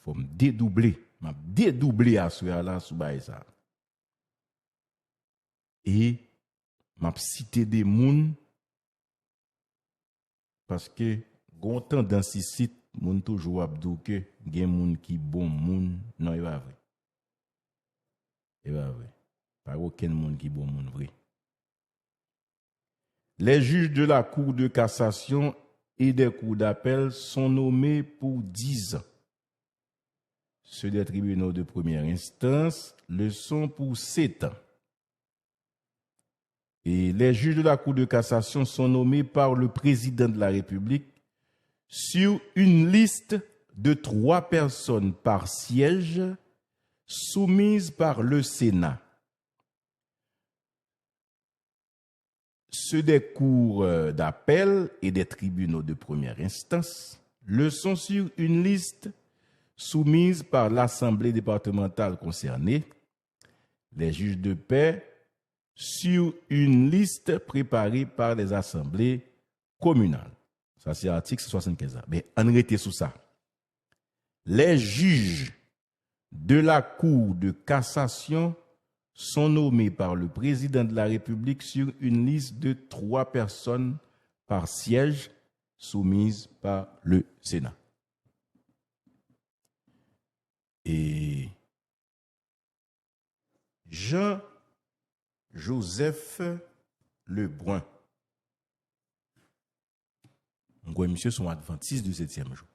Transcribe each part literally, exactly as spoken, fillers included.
Fò m dedouble. M ap dedouble aswè a la sou bagay sa. E m ap site de moun, paske gon tandans isit, moun toujou ap di w ke gen moun ki bon moun. Non, e pa vre. E pa vre. Pa gen okenn moun ki bon moun vre. Les juges de la Cour de cassation et des cours d'appel sont nommés pour dix ans. Ceux des tribunaux de première instance le sont pour sept ans. Et les juges de la Cour de cassation sont nommés par le président de la République sur une liste de trois personnes par siège soumise par le Sénat. Ceux des cours, euh, d'appel et des tribunaux de première instance le sont sur une liste soumise par l'assemblée départementale concernée, les juges de paix sur une liste préparée par les assemblées communales. Sa se atik san swasannkenz la. Men ann rete sou sa. Les juges de la Cour de cassation sont nommés par le président de la République sur une liste de trois personnes par siège soumise par le Sénat. E Jean Joseph Lebrun. M kwè misye se yon advantis de setyèm jou.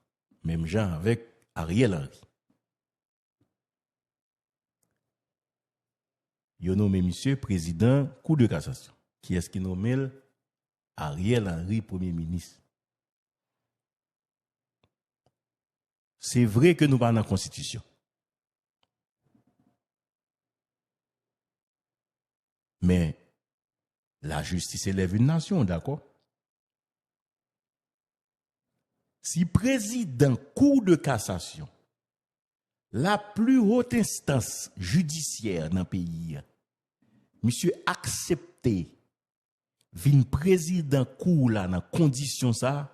Menm jan avèk Ariel Henry. Yo nonmen misye prezidan Kou de Kasasyon. Kiyès ki nonmen l? Ariel Henry, premye minis. Se vre ke nou pa nan konstitisyon. Men, la justice élève une nation, dakò? Si prezidan Kou de Kasasyon, la plus haute instance judiciaire nan peyi a, misye aksepte vin prezidan kou la nan kondisyon sa,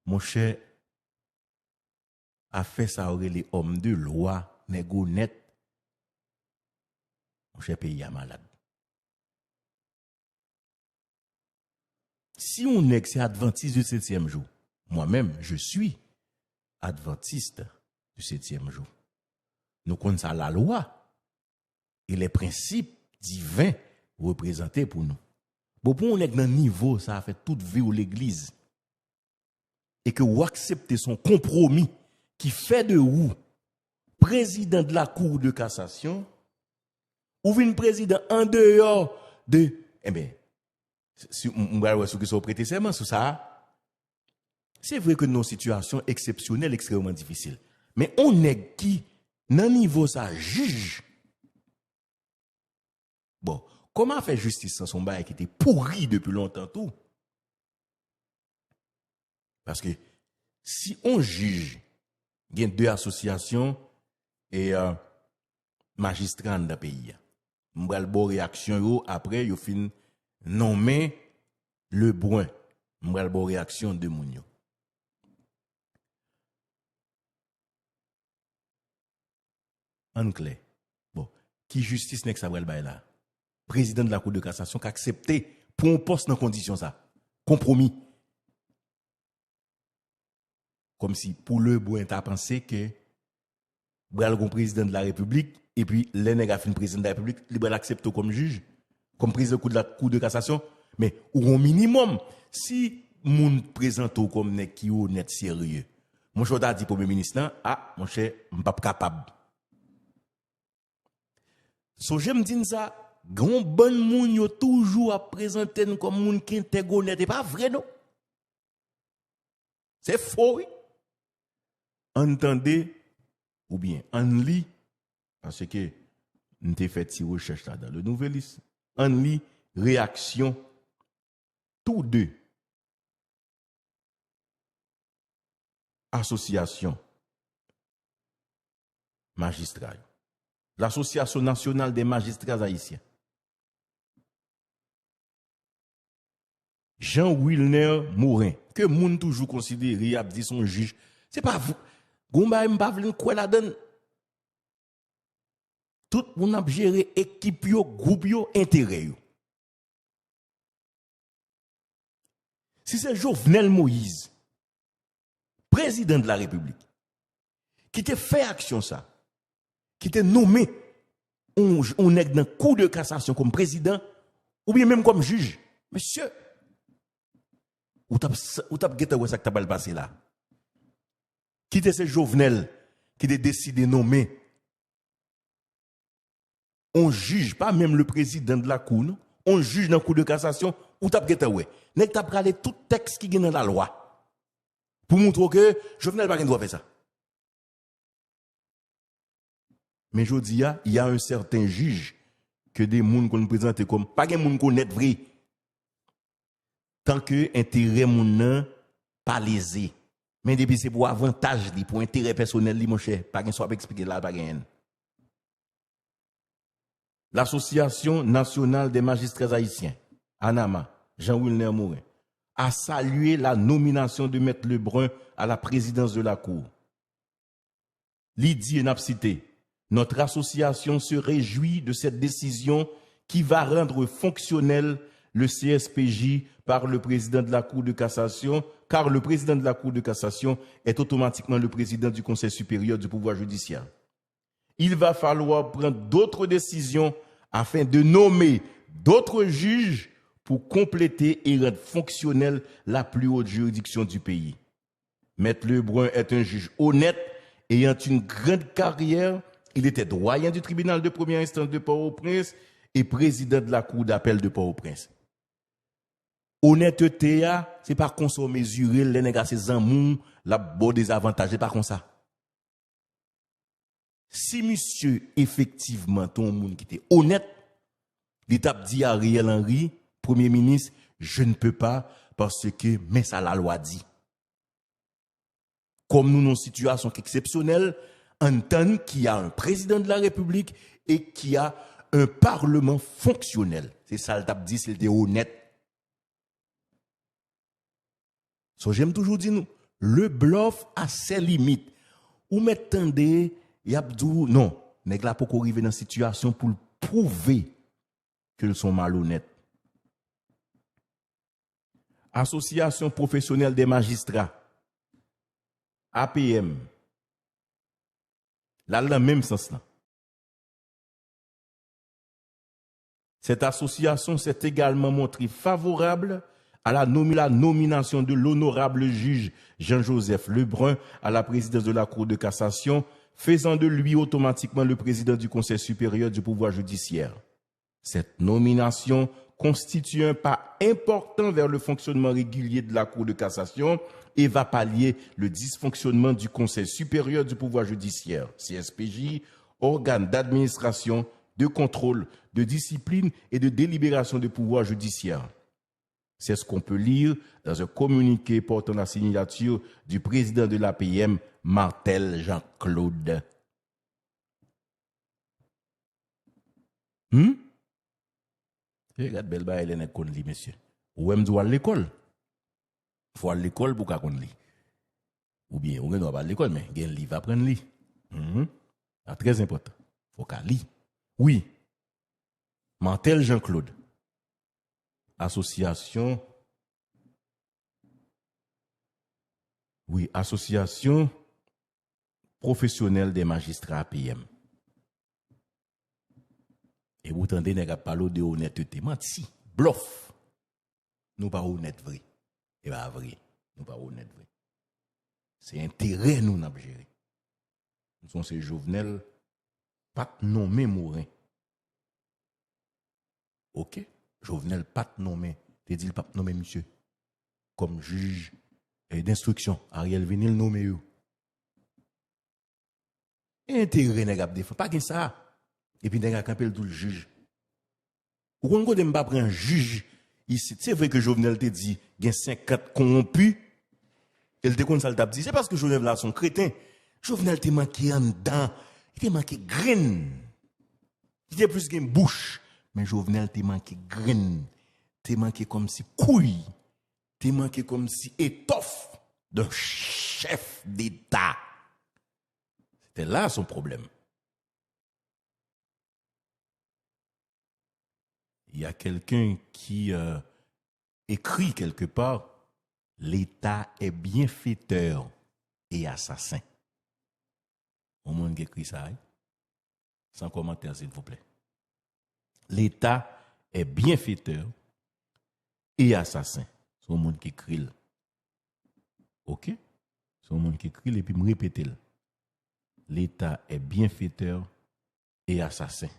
monchè, afè sa yo rele homme de loi, nèg onèt. Monchè, peyi a malad. Si yon nèg se advantis de setyèm jou, mwen menm, je suis adventiste du septième jour. Nou konn sa lalwa e les principes divins reprezante pou nou. Bon, pou yon nèg nan nivo sa, fè tout vi w legliz, e ke w aksepte se yon konpwomi ki fè de ou prezidan de la Cour de cassation, ou vin prezidan an deyò de, enben, si, m, m pral wè sou ki sa w prete sèman, sou sa a. Se vre ke nou nan yon sitiyasyon eksepsyonèl, ekstrèmman difisil. Men on nèg ki, nan nivo sa, jij, bon, kòman afè jistis lan se yon bagay ki te pouri depi lontan tou? Paske si on jij gen de asosyasyon e, euh, majistra anndan peyi a, m pral ba w reyaksyon yo apre yo fin nonmen Lebrun. M pral ba w reyaksyon de moun yo. Ann klè. Bon, ki jistis nèg sa pral bay la? Prezidan de la Cour de cassation k aksepte pran yon pòs nan kondisyon sa. Konpwomi. Kòmsi pou Lebrun ta panse ke pral gon prezidan de la repiblik, epi lè nèg a fin prezidan de la repiblik, li pral aksepte w kòm jij, kòm prezidan kou de la, kou de kasasyon, men ou gon minimòm. Si moun prezante w kòm nèg ki onèt, serye, monchè, w ta di premye minis lan, a, monchè, m p ap kapab. Sonje m di n sa, gon bann moun yo toujou ap prezante n kòm moun ki entèg, onèt, e pa vre non. Se fo, wi. Ann tande, oubyen ann li, paske m te fè ti rechèch la dans Le Nouvelliste. Ann li reyaksyon tou de asosyasyon majistra yo. L'Association Nationale des Magistrats Haïtiens. Jean Wilner Morin, ke moun toujou konsidere, y ap di se yon jij. Se pa vre. Gon bagay m pa vle n kwè ladan l. Tout moun ap jere ekip yo, gwoup yo, enterè yo. Si se Jovenel Moïse, prezidan de la Repiblik, ki te fè aksyon sa, ki te nonmen on, on nèg nan Kou de Kasasyon kòm prezidan, oubyen menm kòm jij, mesye, ou t ap, ou t ap gentan wè sa k t ap pral pase la. Kite se Jovenel ki te deside nonmen on jij, pa menm le prezidan de la kou, non, on jij nan Kou de Kasasyon, ou t ap gentan wè. Nèg t ap rale tout tèks ki gen nan lalwa pou montre w ke Jovenel pa gen dwa fè sa. Men jodi a, y a un certain juge ke de moun konn prezante kòm, pa gen moun k onèt vre. Tan ke enterè moun nan pa leze. Men depi se pou avantaj li, pou enterè pèsonèl li, monchè, pa gen sa w ap eksplike la, pa genyen. L'Association Nationale des Magistrats Haïtiens, ANAMAH, Jean Wilner Morin, a salué la nomination de Maître Lebrun à la présidence de la Cour. Li di, e n ap site, notre association se réjouit de cette décision qui va rendre fonctionnel le C S P J par le président de la Cour de cassation, car le président de la Cour de cassation est automatiquement le président du Conseil supérieur du pouvoir judiciaire. Il va falloir prendre d'autres décisions afin de nommer d'autres juges pour compléter et rendre fonctionnelle la plus haute juridiction du pays. Maître Lebrun est un juge honnête, ayant une grande carrière. Il était doyen du tribunal de première instance de Port-au-Prince et président de la Cour d'appel de Port-au-Prince. Onètete a, se pa konsa w mezire l, lè nèg la se zanmi w, l ap ba w dezavantaj, se pa konsa. Si misye efektivman te yon moun ki te onèt, li t ap di Ariel Henry, premye minis, je ne peux pas parce que men sa lalwa di. Kòm nou nan yon sitiyasyon ki eksepsyonèl, ann tann qu'il y a un président de la République et qu'il y a un parlement fonctionnel. Se sa l t ap di si l te onèt. Sonje m toujou di nou, le bluff a ses limites. Ou mèt tande, y ap di w, non, nèg la poko rive nan sitiyasyon pou l pwouve ke l se yon malonèt. Asosyasyon Pwofesyonèl dè Majistra, A P M, l al nan menm sans lan. Cette association s'est également montrée favorable à la nomi-, la nomination de l'honorable juge Jean-Joseph Lebrun à la présidence de la Cour de cassation, faisant de lui automatiquement le président du Conseil supérieur du pouvoir judiciaire. Cette nomination constitue un pas important vers le fonctionnement régulier de la Cour de cassation et va pallier le dysfonctionnement du Conseil supérieur du pouvoir judiciaire, C S P J, organe d'administration, de contrôle, de discipline et de délibération de pouvoir judiciaire. C'est ce qu'on peut lire dans un communiqué portant la signature du président de l'A P M, Martel Jean-Claude. Hmm? E gad bèl bagay lè nèg konn li, mesye. Ou wè m di w al lekòl. Fò w al lekòl pou w ka konn li. Oubyen, ou gen dwa pa al lekòl, men gen liv aprann li. Mhm. Sa trè enpòtan. Fò w ka li. Wi. Martel Jean-Claude. Asosyasyon. Wi, Asosyasyon Pwofesyonèl dè Majistra, A P M. E pou w tande nèg ap pale w de onètete. Manti. Blòf. Nou pa onèt vre. E pa vre. Nou pa onèt vre. Se enterè nou n ap jere. M sonje Jovenel pa t nonmen Morin. Oke? Jovenel pa t nonmen, te di l p ap nonmen misye kòm jij, eh, denstriksyon. Ariel vini, l nonmen yo. E enterè nèg ap defann. Pa gen sa. Epi nèg la kanpe, l di w l jij. Ou konn kote m pa pran jij isit? Se vre ke Jovenel te di gen senkant konwonpi, e l te konn sa l t ap di. Se paske Jovenel la se yon kreten. Jovenel te manke anndan. Li te manke grenn. Li te plis gen bouch. Men Jovenel te manke grenn. Te manke kòmsi kouy. Te manke kòmsi etòf d'un chèf deta. C'est là son problème. Il y a quelqu'un qui euh, écrit quelque part, l'État est bienfaiteur et assassin. Yon moun ki ekri sa, wi. San kòmantè, silvouplè. L'État est bienfaiteur et assassin. Se yon moun ki ekri l. Ok? Se yon moun ki ekri l epi m repete l. L'État est bienfaiteur et assassin.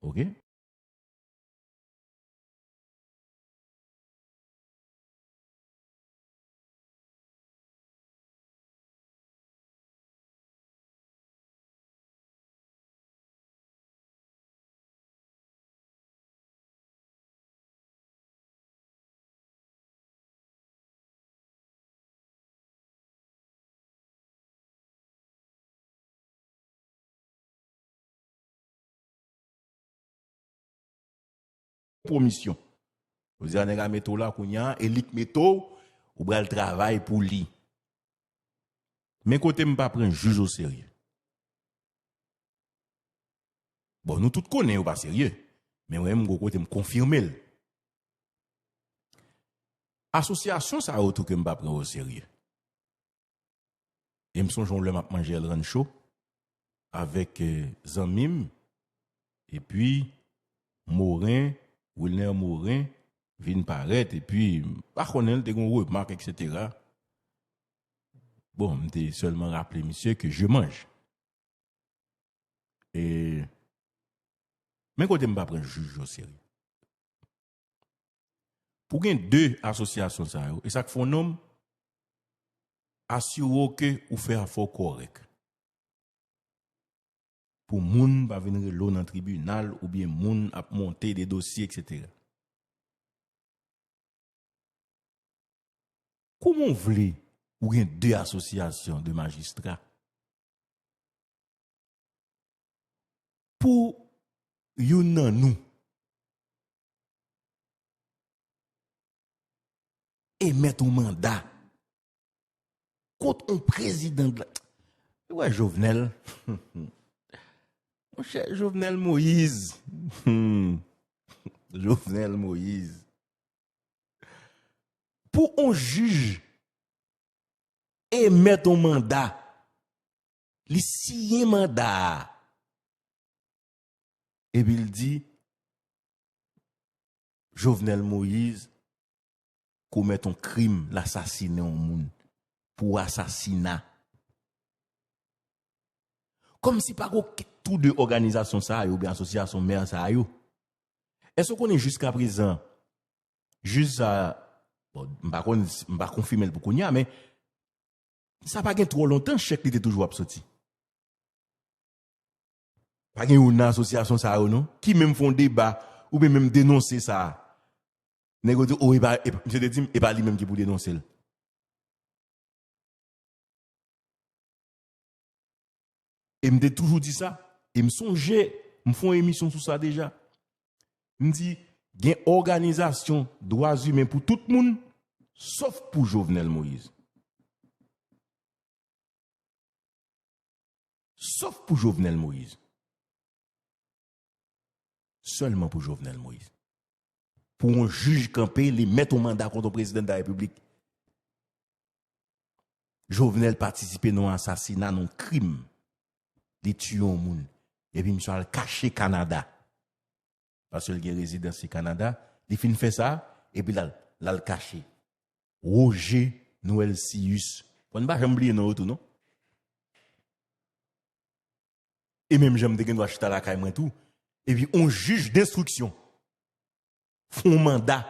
Ok? Pwomisyon. Jodi a, nèg la mete w la kounye a, e li k mete w, ou pral travay pou li. Men kote m pa pran jij oserye. Bon, nou tout konnen yo pa serye, men mwen menm, gon kote m konfime l. Asosyasyon sa yo tou ke m pa pran yo serye. E m sonje yon lè m ap manje El Rancho avèk eh, zanmi m, epi Morin, Wilner Morin, vin parèt, epi m pa konnen l, te gen yon remak, etsetera. Bon, m te sèlman raple misye ke je mange. E, men kote m pa pran jij oserye. Pou gen de asosyasyon sa yo, e sa k fè w nonm, asire w ke ou fè afè w kòrèk. Pou moun pa vin rele w nan tribinal oubyen moun ap monte de dosye, etsetera. Kouman w vle ou gen de asosyasyon de majistra? Pou youn nan nou emèt yon manda kont yon prezidan de la, ou wè Jovenel? Monchè, Jovenel Moïse. Jovenel Moïse. Pou yon jij emèt yon manda, li siyen manda a, epi l di, Jovenel Moïse komèt yon krim, l asasinen yon moun, pou asasina. Kòmsi pa gen okenn tou de òganizasyon sa yo, oubyen asosyasyon mè sa yo. Èske w konnen jiskaprezan, jij sa, bon, m pa konn, m pa konfime l pou kounye a, men sa pa gen twò lontan, chèk li te toujou ap soti. Pa gen youn nan asosyasyon sa yo, non, ki menm fè yon deba, oubyen menm denonse sa. Nèg yo di, o, e pa, e pa, misye te di m, e pa li menm ki pou denonse l. E m te toujou di sa, e m sonje, m fè yon emisyon sou sa deja. M di, gen òganizasyon dwa imen pou tout moun, sòf pou Jovenel Moïse. Sòf pou Jovenel Moïse. Sèlman pou Jovenel Moïse. Pou yon jij kanpe, li mèt yon manda kont yon prezidan de la repiblik. Jovenel patisipe nan yon asasina, nan yon krim. Li tiye yon moun. Epi misye al kache Kanada. Paske l gen rezidans se Kanada. Li fin fè sa, epi l al, l al kache. Roger Noël Cius. Fò n pa janm bliye non yo tou, non. E menm jan m te gen dwa chita lakay mwen tou. Epi yon jij denstriksyon fè yon manda.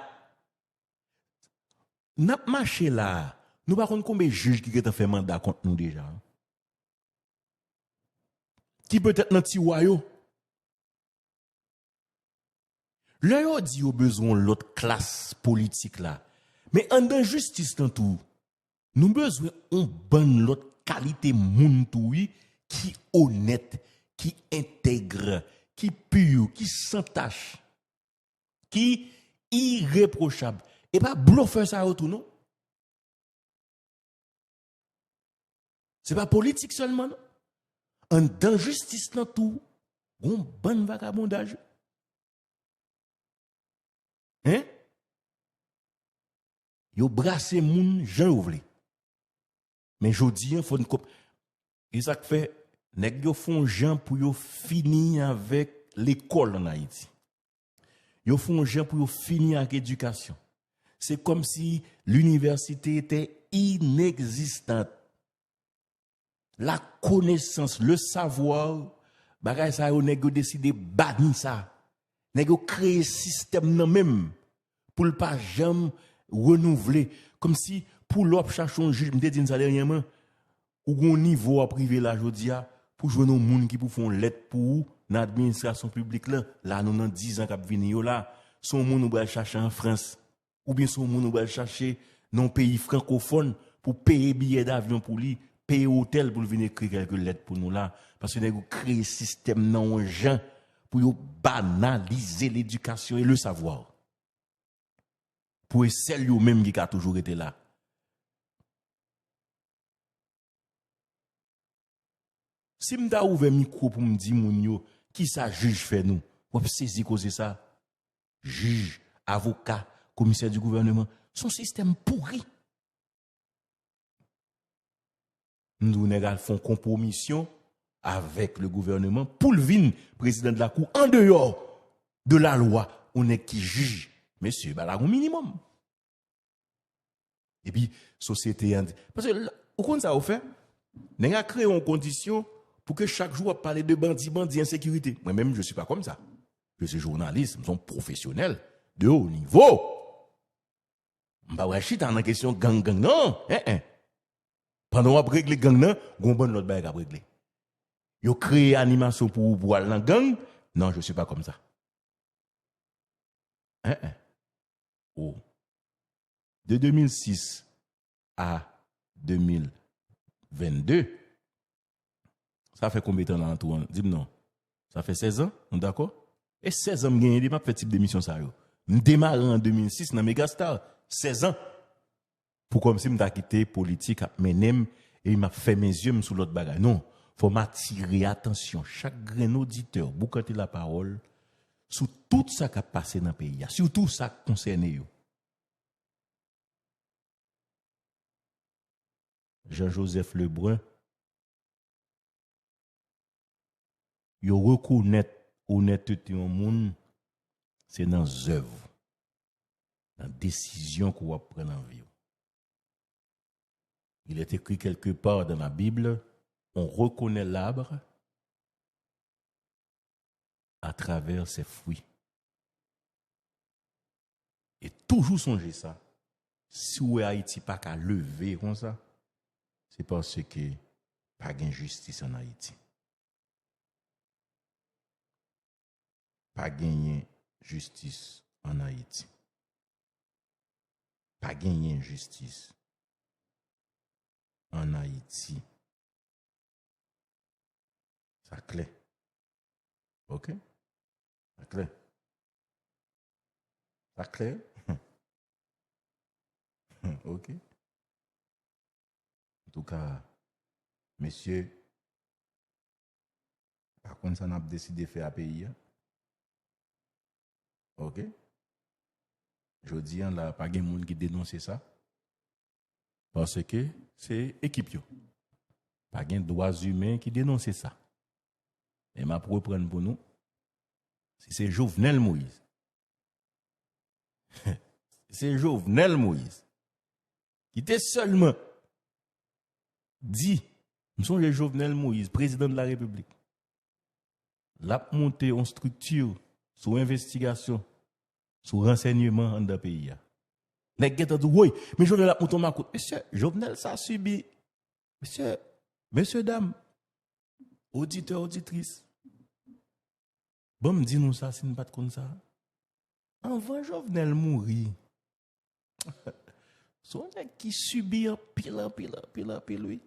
N ap mache la a, nou pa konn konbyen jij ki gentan fè manda kont nou deja, non. Ki petèt nan tiwa yo. Lè yo di yo bezwen yon lòt klas politik la, Men anndan jistis lan tou, nou bezwen yon bann lòt kalite moun tou, wi, ki onèt, ki entèg, ki pi, ki san tach, ki irepwochab. E pa blofè sa yo tou, non. Se pa politik sèlman, non. Anndan jistis lan tou, gon bann vagabondaj. Hein? Yo brase moun jan yo vle. Men jodi an, fò n konp-, e sa k fè, nèg yo fè yon jan pou yo fini avèk lekòl ann Ayiti. Yo fè yon jan pou yo fini ak edikasyon. Se kòmsi l'université était inexistante. La connaissance, le savoir, bagay sa yo, nèg yo deside bani sa. Nèg yo kreye sistèm nan menm pou l pa janm renouvle. Kòmsi pou lè w ap chache yon jij, m te di n sa dènyèman, ou gon nivo w ap rive la jodi a, pou jwenn yon moun ki pou fè yon lèt pou ou nan administrasyon piblik lan, la nou nan diz an k ap vini yo la, se yon moun ou pral chache an Frans, oubyen se yon moun ou pral chache nan yon peyi frankofòn pou peye biyè davyon pou li, peye otèl pou l vin ekri kèlke lèt pou nou la, paske nèg yo kreye sistèm nan yon jan pou yo banalize ledikasyon e le savwa. Pou e sèl yo menm ki ka toujou rete la. Si m ta ouvè mikwo pou m di moun yo kisa jij fè nou, w ap sezi koze sa. Jij, avoka, komisè di gouvèneman, se yon sistèm pouri. M di w nèg al fè yon konpwomisyon avèk le gouvèneman pou l vin prezidan de la kou an deyò de la lwa, yon nèg ki jij. Mesye, ba la gon minimòm. Epi, sosyete an di, paske la, ou konn sa yo fè? Nèg la kreye yon kondisyon pou ke chak jou w ap pale de bandi, bandi, ensekirite. Mwen menm, je suis pas comme ça. Je suis journaliste, m se yon pwofesyonèl de haut niveau. M pa pral chita nan kesyon gang, gang, non. En, en. Pandan w ap regle gang nan, gon bann lòt bagay k ap regle. Yo kreye animasyon pou ou pou w al nan gang. Non, je suis pas comme ça. En, en. Oh. De de mil sis a de mil vennde, sa fè konbyen tan la an tou an? Di m non. Sa fè sèz an, nou dakò? E sèz an m genyen depi m ap fè tip de emisyon sa yo. M demare an de mil sis nan Megastar. Sèz an. Pou kòmsi m ta kite politik ap mennen m, e m ap fèmen zye m sou lòt bagay. Non, fò m atire atansyon chak grenn oditè, boukante lapawòl, sou tout sa k ap pase nan peyi a, sitou sa k konsène yo. Jean Joseph Lebrun, yo rekonèt onètete yon moun, se nan zèv, nan desizyon ke w ap pran nan vi w. Il est écrit quelque part dans la Bible, on reconnaît l'arbre à travers ses fruits. E toujou sonje sa, si w wè Ayiti pa ka leve konsa, se paske pa gen jistis ann Ayiti. Pa genyen jistis ann Ayiti. Pa genyen jistis ann Ayiti. Sa klè. Ok? Sa klè. Sa klè? Ok. Antouka, mesye, pa konn sa n ap deside fè a peyi a. Ok? Jodi an la, pa gen moun ki denonse sa. Paske se ekip yo. Pa gen dwa imen ki denonse sa. Men m ap reprann pou nou. Si se Jovenel Moïse. Si se Jovenel Moïse. Ki te sèlman di, m sonje Jovenel Moïse, prezidan de la Repiblik, l ap monte yon estrikti sou envestigasyon, sou ransèyman anndan peyi a. Nèg gentan di, woy, men Jovenel ap monte yon makout. Mesye, Jovenel sa sibi. Mesye, mesye dam, oditè, oditris, ban m di nou sa si n pa t konn sa. Anvan Jovenel mouri, Se yon nèg ki sibi anpil, anpil, anpil, anpil, wi.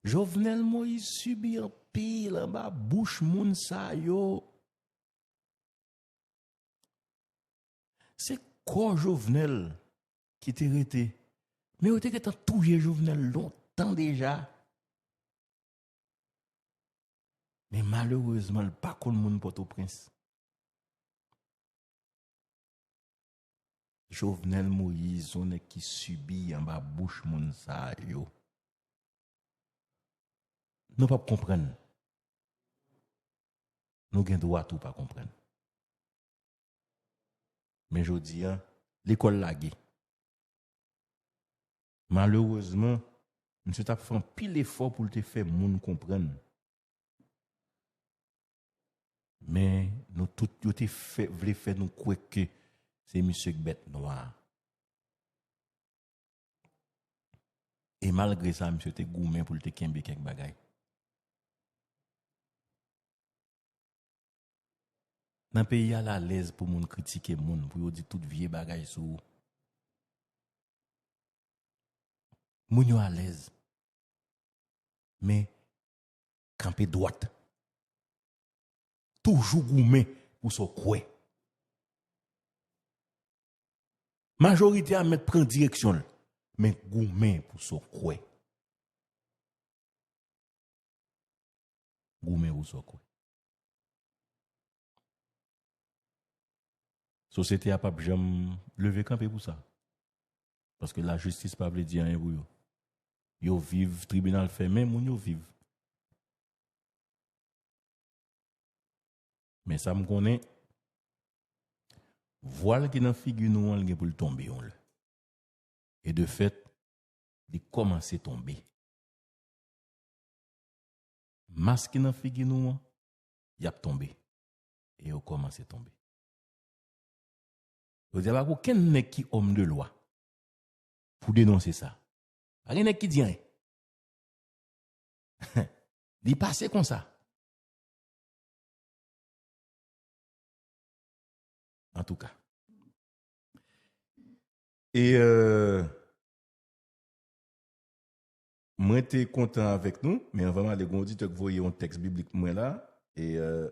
Jovenel Moïse sibi anpil anba bouch moun sa yo. Se kò Jovenel ki te rete. Men yo te gentan touye Jovenel lontan deja. Men malerezman, l pa konn moun Pòtoprens. Jovenel Moïse, yon nèg ki sibi anba bouch moun sa yo. Nou p ap konprann. Nou gen dwa tou pa konprann. Men jodi a, lekòl lage. Malerezman, misye t ap fè anpil efò pou l te fè moun konprann. Men nou tout, yo te fè, vle fè nou kwè ke se misye k bèt nwa. E malgre sa, misye te goumen pou l te kenbe kèk bagay. Nan peyi a, l alèz pou moun kritike moun, pou yo di tout vye bagay sou ou. Moun yo alèz. Men, kanpe dwat. Toujou goumen pou sa w kwè. Majorite a mèt pran direksyon l, men goumen pou sa w kwè. Goumen pou sa w kwè. Sosyete a p ap janm leve kanpe pou sa. Paske lajistis pa vle di anyen pou yo. Yo viv, tribinal fèmen, moun yo viv. Men sa m konnen, vwal ki nan figi nou an, li gen pou l tonbe yon lè. E de fèt, li kòmanse tonbe. Mas ki nan figi nou an, y ap tonbe. E yo kòmanse tonbe. Yo di a pa gen okenn nèg ki òm de lwa pou denonse sa. Pa gen nèg ki di anyen. Li pase konsa. Antouka. E, euh, mwen te kontan avèk nou, men anvan m ale, gen yon oditè k voye yon tèks biblik mwen la, e, euh,